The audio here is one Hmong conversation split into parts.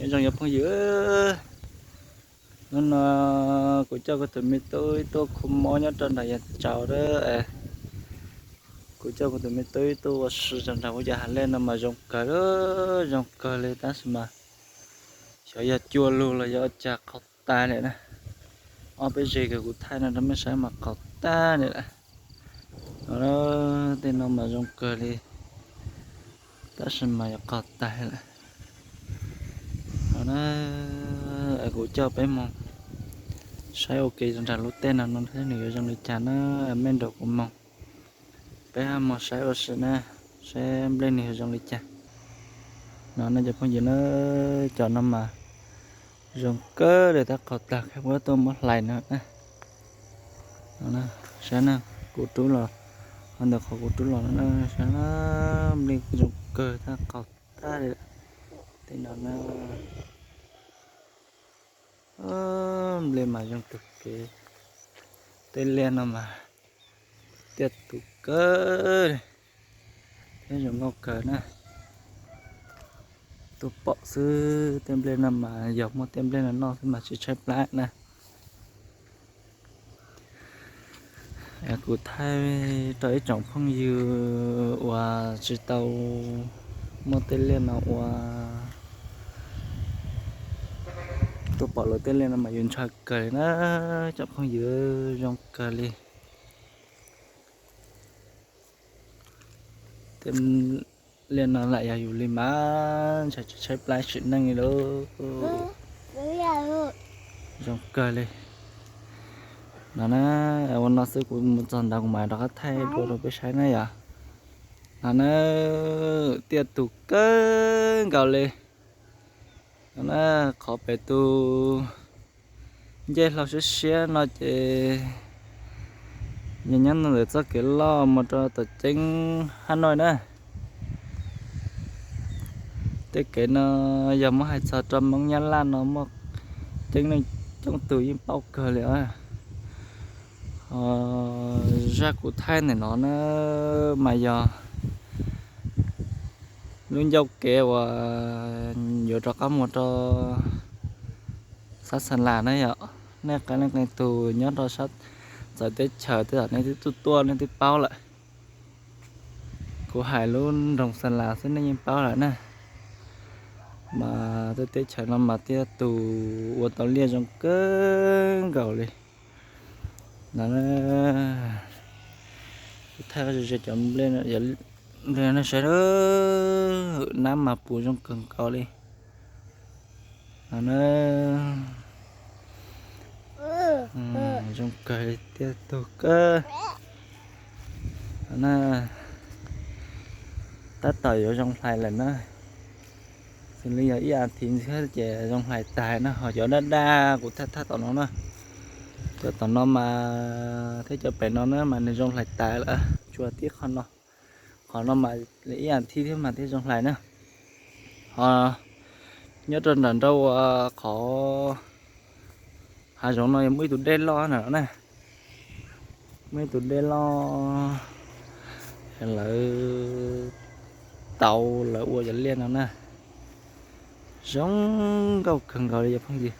Nyob zoo cov phooj ywg, hnub no kuv coj kuv tus me tub ib tuaj kho mob nyob rau nram Yaj Tsaus a. Kuv coj kuv tus me tub ib tuaj ua si rau nram ub, cov hav liaj no mas zoo kawg, zoo kawg li tab sis mas xyov yog cua lug los yog ua cas qaug tag li na. Ob peb zeg kws kuv thaij no rau mej saib mas qaug tag li lawm. Tej no mas zoo kawg li tab sis mas yuav qaug tag lawm. No na, kuv coj peb moog saib ua ke rau nram lub teb no no seb nws yuav zoo li cas na. Mej nrog kuv moog, peb moog saib ua si na, saib nplej nws yuav zoo li cas. No ne cov phooj ywg na, cov no mas zoo kawg li tab qaug tag, kuv tuaj muab hlais no na. Saib na, kuv rub los, ho ntawm qhov kuv rub los no na, saib na, nplej zoo kawg tab qaug tag li. Tej no na, nplej mas zoo kawg kev, tej liaj no mas tiaj tus kawg thiab zoo nkauj kawg na. Tuaj pom xwb, tej nplej no mas yog muaj tej nplej no noj xwb mas tsis tshaib plab na. Kuv thaij rau ib tsoom phooj ywg uas tsis tau muaj tej liaj no ua, tuaj pom lawv tej liaj no mas yus ntshaw kawg li na, tsoom phooj ywg, zoo kawg li. Tej liaj no lam yog yus li mas ntshe tsis tshaib plab sim neej li lauj. Zoo kawg li. No na, ua no xwb, kuv mus txog ntawd kuv mam rov qab thaij dua rau peb saib na yom. No na, tiaj tus kawg nkaus li. No na, qhov pem tus ncej hlau siab siab no ces yog nyob ntawm txoj kev loj mus rau tom ceeb Hab Noj na. Tej kev no yog muab hais txog rau Hmoob Nyab Laj no muaj ceeb neeg coob tus yeej paub kawg li os. Ho zaj kuv thaij ntawm no na mas yog lub ncauj kev uas yuav rov qab mus rau sab Xa Las na yom. Nej qee leej qee tus nyob rau sab txawv teb chaws tej zaum nej twb tuaj tuaj nej twb paub lawm. Kuv hais lub nroog Xa Las xwb nej yeej paub lawm na. Mas tej teb chaws no mas tiaj tus ua tau liaj zoo kawg nkaus li. No, kuv thaij ze ze cov nplej, nplej no saib, nab mas puv zoo kawg nkaus li. No na, zoo kawg li tiaj tus kawg. No na, tab tom yuav zoo hlais lawm na. Xws li yog ib as thiv ntxiv ces zoo hlais tas na, ho cov daj daj kuv thaij thaij tom no na. Cov tom no mas thiab cov pem no na mas nws zoo hlais tas lawm, tsuas tib qho no. Qhov no mas ib as thiv thiab mas thiaj zoo hlais na. Ho nyob rau nram nrau uas qhov hav zoov no yog muaj ib tug dej loj na, muaj ib tug dej loj, lawv tau lawv ua cov liaj no na. Zoo nkauj kawg nkaus li cov phooj ywg.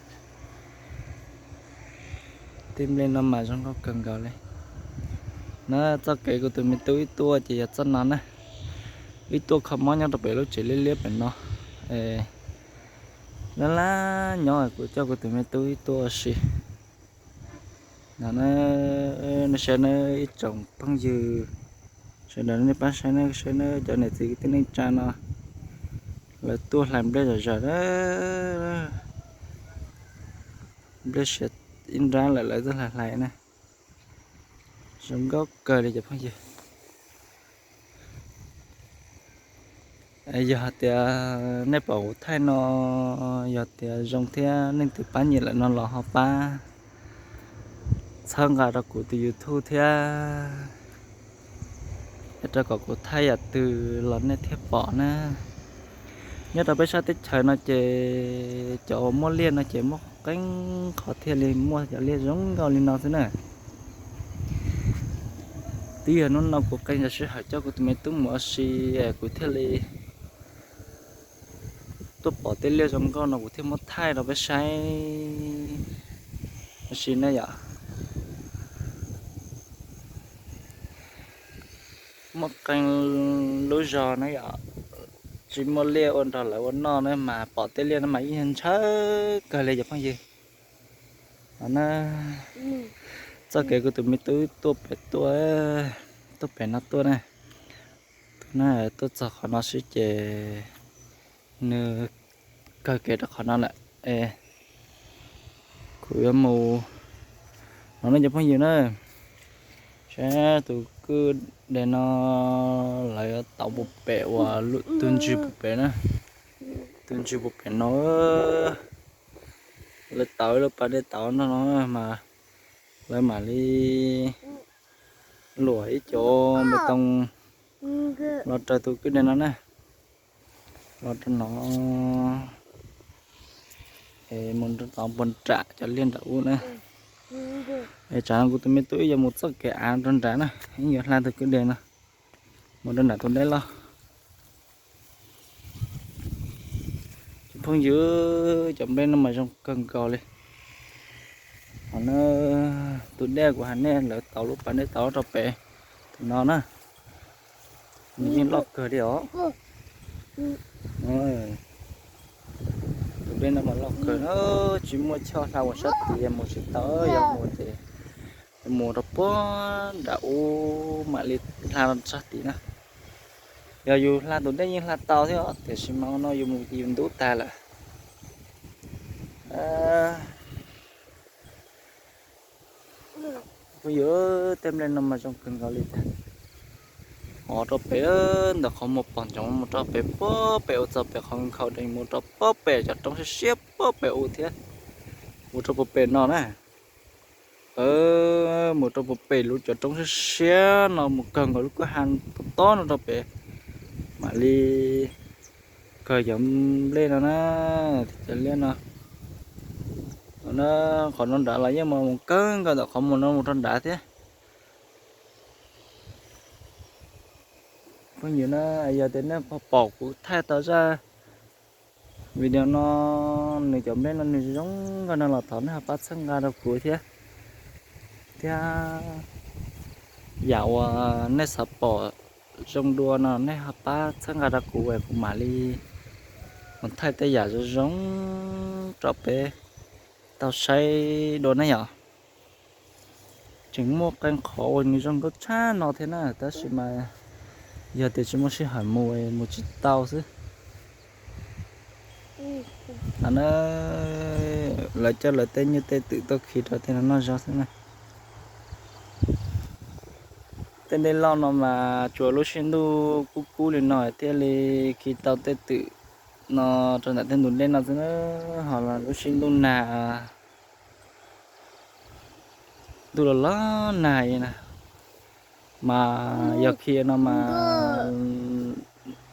Tej nplej no mas zoo nkauj kawg nkaus li. Na, txoj kev kuv tus me tub wb tuaj ces yog txoj no na. Wb tuaj kho mob nyob rau pem lub tsev liab liab pem no. Laj laj nyob kuv coj kuv tus me tub wb tuaj ua si. No, nej saib na ib tsoom phooj ywg sawv daws, nej pab saib na, saib na cov niam txiv kwv tij neej tsa no lawv tuaj hlais nplej zom zaws na. Nplej siav ib nrab lawm lawv tuaj hlais hlais na. Zoo nkauj kawg li cov phooj ywg. Yog hais tias nej pom kuv thaij no, yog tias zoo thiab leej twg pab nyiam lawm no los ho pab txhawb nqa rau kuv tus YouTube thiab, rau kom kuv thaij yam twg los nej thiaj pom na. Nyob rau peb sab teb chaws no ces cov uas muaj liaj no ces muaj qee qhov thiaj li muaj cov liaj zoo nkauj li no xwb na. Twb yog hnub no kuv qee zog sij hawm coj kuv tus me tub mus ua si, kuv thiaj li tuaj pom tej liaj zoo nkauj no kuv thiaj muab thaij rau peb saib. Tab sis ne yom, muaj qee lub zos na yom, tsis muaj liaj ua nrog lawv ua noj na mas pom tej liaj no mas yeej ntshaw kawg li cov phooj ywg. Txoj kev kuv tus me tub tuaj pem tuaj, tuaj pem no tuaj na, tuaj na, tuaj txog qhov no xwb ces nws kawg kev rau qhov no lawm. Es kuv yuav mus no ne cov phooj ywg na, saib tus kwj deg no lawv yuav tauv puag pem uas tus ntswg puag pem na, tus ntswg puag pem no. Lawv tauv lub pas dej tauv no mas lawv mam li luam ib co npe tooj los raws tus kwj deg no na, los rau no es mus rau tom puag nram cov liaj nram ub na. Es tsam no kuv tus me tub wb yuav mus txoj kev av rau nram na, wb yuav hla tus kwj deg no mus rau nram tus dej loj. Cov phooj ywg, cov nplej no mas zoo kawg nkaus li. Ho na, tus dej kuv hais nej lawv tauv lub pas dej tauv rau pem tus no na, nws yeej loj kawg li os. Tus dej no mas loj kawg na, tsis muaj choj hla ua sab tid mus tsis tau, yog mus ces mus rau puag nram ub mam li hla sab tid na. Yog yus hla tus dej yeej hla tau thiab tiam sis mas no yus mus yus ntub tag lawm. Phooj ywg, tej nplej no mas zoo kawg nkaus li tiag. Ho rau pem ntawm qhov muag pog ntsoov mus rau pem puag pem ua txog pem qhov nkhaus dees mus rau puag pem cov roob siab siab puag pem ub thiab. Mus rau puag pem no na. Mus rau puag pem lub cov roob siab siab no mus kawg nkaus lub kwj ha tob tob no rau pem. Mam li kawg cov nplej no na, cov liaj no. Qhov no nrad los yeej mus kawg nkaus ntawm qhov muag no mus rau nrad thiab. Phooj ywg na, yog tias nej pom kuv thaij tau zaj video no, nws cov nplej no nws zoo nkauj no los thov nej ho pab txhawb nqa rau kuv thiab. Thiab yam uas nej xav pom zoo dua no nej ho pab txhawb nqa rau kuv es kuv mam li mus thaij tej yam zoo zoo rau peb tau saib dua ne yom. Tseem muaj qee qhov uas nws zoo nkauj tshaj no thiab na, tab sis mas yog tias tsis muaj sij hawm mus, mus tsis tau xwb. Lawv coj lawv tej nyuj tej twm tuaj khi rau tej no noj zog xwb na. Tej dej loj no mas tsuas lub sij ntuj kub kub li no thiaj li khi tau tej twm no rau ntawm tej ntug dej no xwb na, ho los lub sij ntuj nag ntuj los los nag na, mas yog khi no mas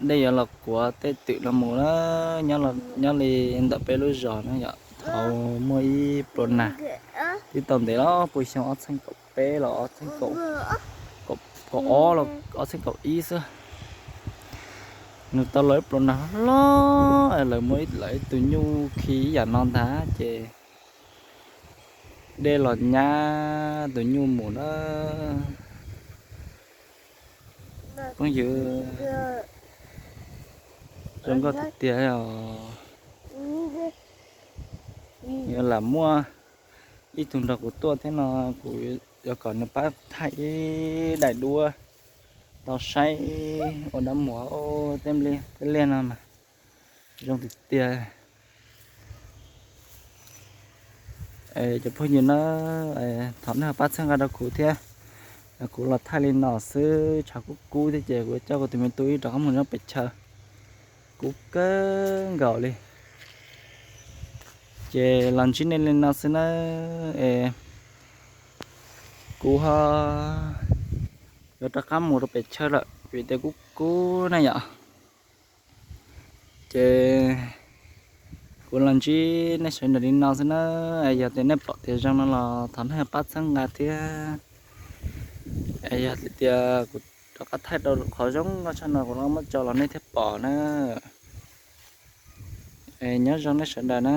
dej yuav los kuav tej twm no mus na. Nyob li ntawm peb lub zos na yom, thaum muaj ib pluas nag, twb tau ntev los puag xyoo ob txhiab kaum peb los ob txhiab kaum, kaum ob los ob txhiab kaum ib xwb, nws tau los ib pluas nag hlob, lawv muaj lawv ib tug nyuj khi ib yam no ntag ces dej los nyab tus nyuj mus na. Phooj ywg, zoo nkauj tiag tiag os. Yuav lam muaj ib tug nrog kuv tuaj thiab no, kuv yuav kom nws pab thaij ib daim duab tau saib ua dab muag. Tej liaj no mas zoo tiag tiag. Cov phooj ywg na, thov nej ho pab txhawb nqa rau kuv thiab. Kuv los thaij li no xwb tshav kub kub thiab ces kuv coj kuv tus me tub wb rov qab mus nyob pes chaw, kub kawg nkaus li. Ces los ntsib nej li no xwb na, es kuv ho yuav rov qab mus rau pes chaw lawm vim tias kub kub na yom. Ces kuv los ntsib nej sawv daws li no xwb na, yog tias nej pom tias zoo no los thov nej pab txhawb nqa thiab. Yog tias kuv rov qab thaij rau qhov zoo no tshaj no kuv los muab tso los nej thiaj pom na. Es nyob zoo nej sawv daws na.